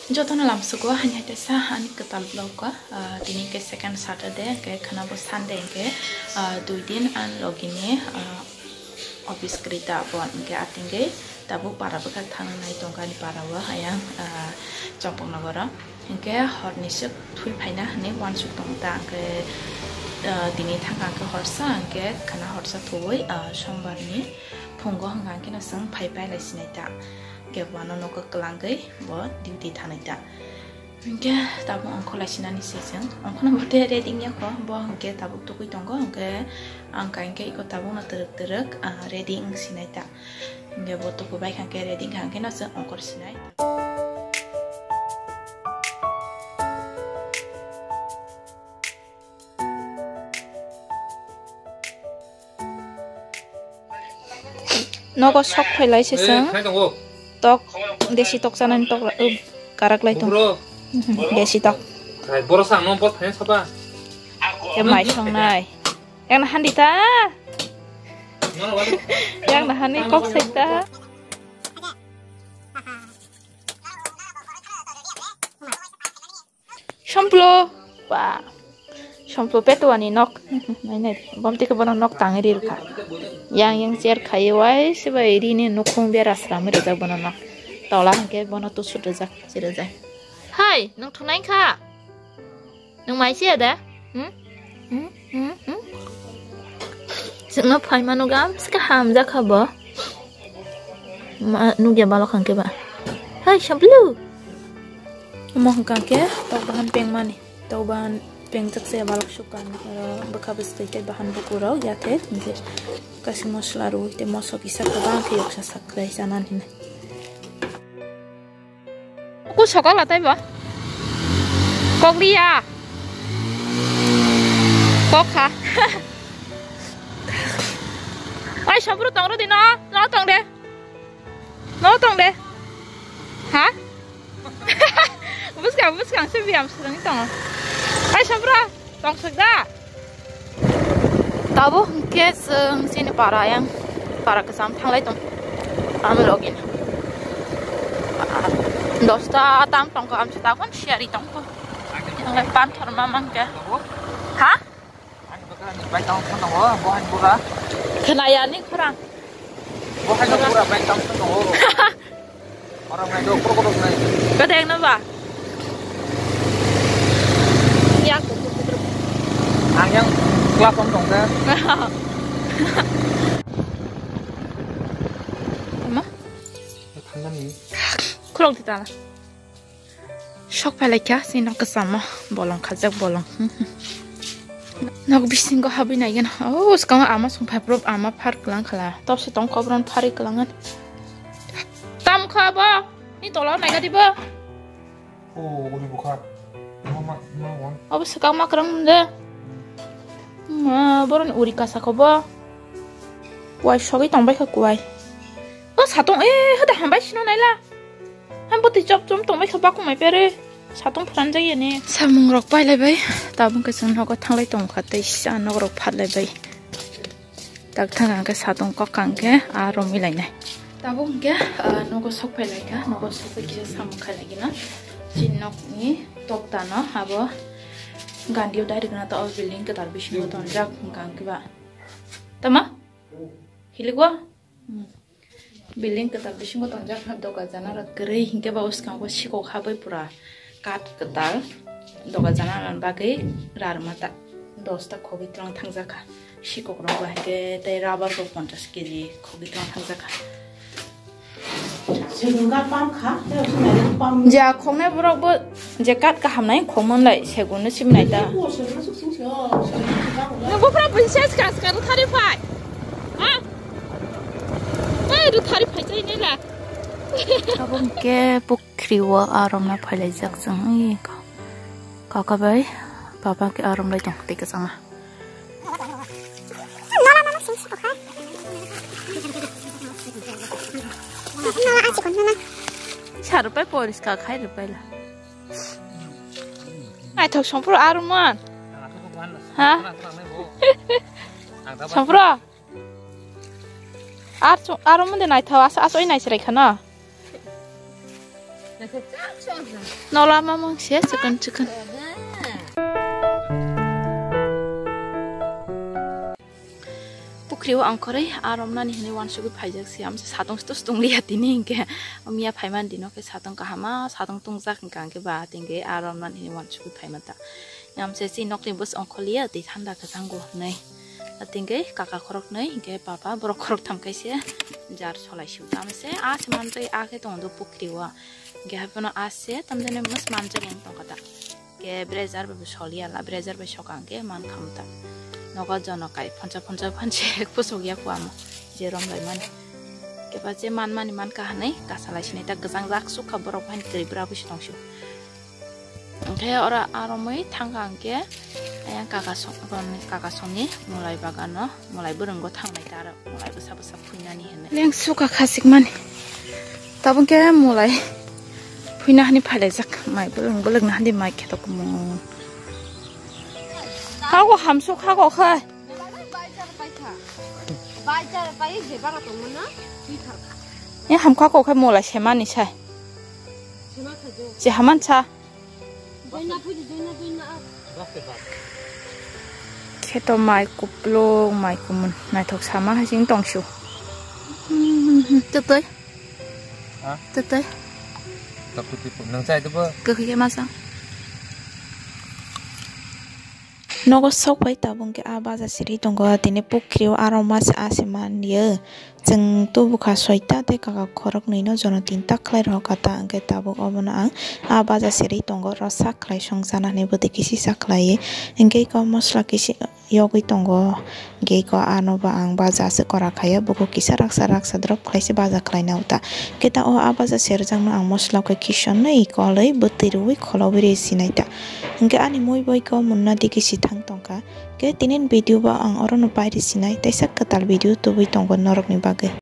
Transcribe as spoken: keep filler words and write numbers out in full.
Jotono lamsugo hani hai teisa ani kwtal vlog o, ah, tini ke second Saturday, hwnkhe khwnabo Sunday, hwnkhe, ah, dui din ang logini, ah, office kwrwi ta bo, hwnkhe atingwi tabuk para bwkhak thangna nai tongkha ani para o, ayang, ah, Chongpong nogoro. Hwnkhe horni swk thwi phaina hinwi uansuk tongo ta, hwnkhe, ah, tini thangkha hwnkhe horsa, hwnkhe khwna horsa thuwi, ah, Sombar ni phungo hwnkha hwnkhe no chwng phai pai lai sinai ta. Hwnkhe bono nogo kwlangwi bo duty thanai ta. Hwnkhe tabuk ongkho lai sinani se chwng. Ongkho no bote ready wngya kho. Bo hwnkhe tabuk tugui tongo. Hwnkhe ang kai hwnkhe iko tabuk no twrwk twrwk, ah, ready wng sinai ta. Hwnkhe bo tuku bai kha hwnkhe ready wngkha hwnkhe no chwng ongkho sinai. Nogo sok phailai se chwng. Tok, desi tok chanani tok, uh, karak lai tong. Bro. Mhm, desi tok. Hai, boro sang no bot thai saba. Ke mai song nai. Yang na handi ta. Yang na hani kok sek ta. Somplo, ba. Somplo petuani nok. Nai nai, bom tike bono nok tangwi ri rwkha. Yang yang chair khaiwi wai se bai rini nukhung bera sramwi rijak bono nok. Tola hwnkhe bono tusut rijak, si rijak. Hai, nwng thunai kha? Nwng mai se da? Hmm? Hmm? Hmm? Hmm? Chwngno phaimano gam se hamjakha bo. Ma, nugya balok hwnkhe ba. Hai, Somplo. Omo hwnkha khe tok bahan pengmani. Tok bahan pengjak se balok sukha. Oro bwkha bwswtwi tei bahan bukurok yathe. Hwnkhe kaisa masala rwui tei mosok kisa kwbang khe yoksa sak kwlai chanani hinwi. Ku sokok la taibo. Kok liya. Kok kha. Ai, Somplo tong rw di no. No tong de. No tong de. Ha? Bwskang, bwskang se biyam swrwngwi tongo. Ai, Somplo, tong swk da? Tabuk hwnkhe chwng chini para yang, para kwcham thanglai tong. Tamo login. Dosta tam tongkha, amsa tabuk siyari tongkha. Thanglai panthor ma mangkha. Ha? Ani bwkha ni bai tang thang tongo, bo ani bura. Khwnaya ni khorang. Bo hai no bura bai tang thang tongo. Orang nai do, koro koro nai. Bedeng no ba? Ya, ko, ko, ko. Ang yang class on tong ka. Ama? Thang ni. Khulok di tala. Sok phailai kha, si nok kwchamo, bolong khajak bolong. Nok bisingo habwi nai gana. Oh, swkango ama song phai phuru ama phar kwlang khala. Top se tong kobron phari kwlangan. Tam kha bo, ni tola nai gadi bo. Oh, uri bukha. Mama, mama. Obo swkang ma kwrwng de. Ma, boroni uri kasa kho bo. Kuai sogwi tong bai kha kuai. O satong, eh, hada hambai sino naila. Hai bwtwi chop chom tongbai kha bakung mai pere. Satong pharanjak yani. Samung rok pailai bai. Tabuk khe chwng nogo thanglai tong kha tei sa nok rok phatlai bai. Tak thang ang khe satong kok ang khe a romwi lainai. Tabuk hwnkhe, ah, nogo sok phai lai kha. Nogo sok phai kisa samung khai lai gina. Chini nokni tokta no abo gandio direct na to building kwtal bisingo tonjak hwnkha ang khe ba. Tama? Hilikgo? Hmm. Building kwtal bisingo tongjak kha, doga janala kwrwi hinkhe ba o swkango sikok habwi pura kath kwtal doga janala bagwi rarma ta dosta khogwi twlang thangjak kha. Sikok rok ba hinkhe tei rubber rok ponchash kg khogwi twlang thangjak kha. Ja khoknai borok bo je kat kaham nai khokmon lai segun no sim nai ta. Nungbo pura buises kas ka ruthari phai. Ha? Ei ruthari phai chai nai la. Abo ke pukri o arom na phai lai jak chang ei ka. Kaka bai papa ke arom lai tong tei ka chang. Sa rupai poriska khai rupai la. Ai thok sompro aruman. Ha? Sompro. Ar chu, aro munde naithao, asa, asa oi naisrai khana. Naithao chak chak. Nola mamang se chikon chikon. Pukri o ang khoroi aromnani hinwi uansugwi phaijak se, amsa satong sito sitong liya tini hinkhe. Miya phaiman dino khe satong kahama, satong tongjak hinkha hinkhe ba, tini aromnani hinwi uansugwi phaima ta. Amsa si nokni bwskango liya twi thanda kwchango hinwi. Tini kaka khoroknwi hinkhe papa borok khoroktham kaisa jar solai sio. Tamse a se manjai a khe tongo pukri o. Hinkhe haphano a se tamjani mas manjak wng tongkha ta. Ke brezer bai soliya la, brezer bai sokang ke man khamu ta. Nogo jono kai phonsa phonsa phanse pusuk ya kuamo je rom lai mani. Keba je man mani man kahanai kasalai sinai ta gajang jak sukha borok phan twi bra busi tongsi. Onkhe ora aromoi thangkha angke ayang kaka song, kaka songni mulai bagano mulai bwrwngo thangnai ta aro mulai bwsa bwsa. Phuinani hinwi. Leng suka khasik mani. Tabuk khe mulai phuina hani phailaijak. Mai bolong bolong na hani mai khetok mo. Hago hamsuk hago khai. Bai jar bai kha. Bai jar bai je bara tong mana. Twi thar kha. Ni hamkha ko khai mulai semani sai. Sema kha jo. Je haman sa. Kheto mai kuplung, mai kumun, naithok sama hai sing tongsu. Tetei. Ha? Tetei. Tapu tipu. Nang chai tu bo. Kekhe masa. Nogo sok bai tabung ke a baja siri tongo, tini pukri o aro mas a se man ye. Chwng tubukha soita tei kaka khoroknwino jono tinta khlai rwkha ta, hwnkhe tabuk obono ang a baja serwi tongo, oro sak khlai songchana hinwi bwtwi kisi sak khlaiwi, hwnkhe eko mosla kisi yogwi tongo, hwnkhe eko anobo ang baja aswk kora khaio, bukhuk kisa raksa raksa drop khlaise baja khlaina uta. Hwnkhe ta o a baja serjakno ang mosla khe kisonwi kolwi bwtwi rwui kholowi rwi sinai ta. Hwnkhe ani mui bo eko munna digi si thang tongkha. Hwnkhe tinin video bo ang orono pairi sinai, teisa kwtal video tubui tongo norokni bagwi.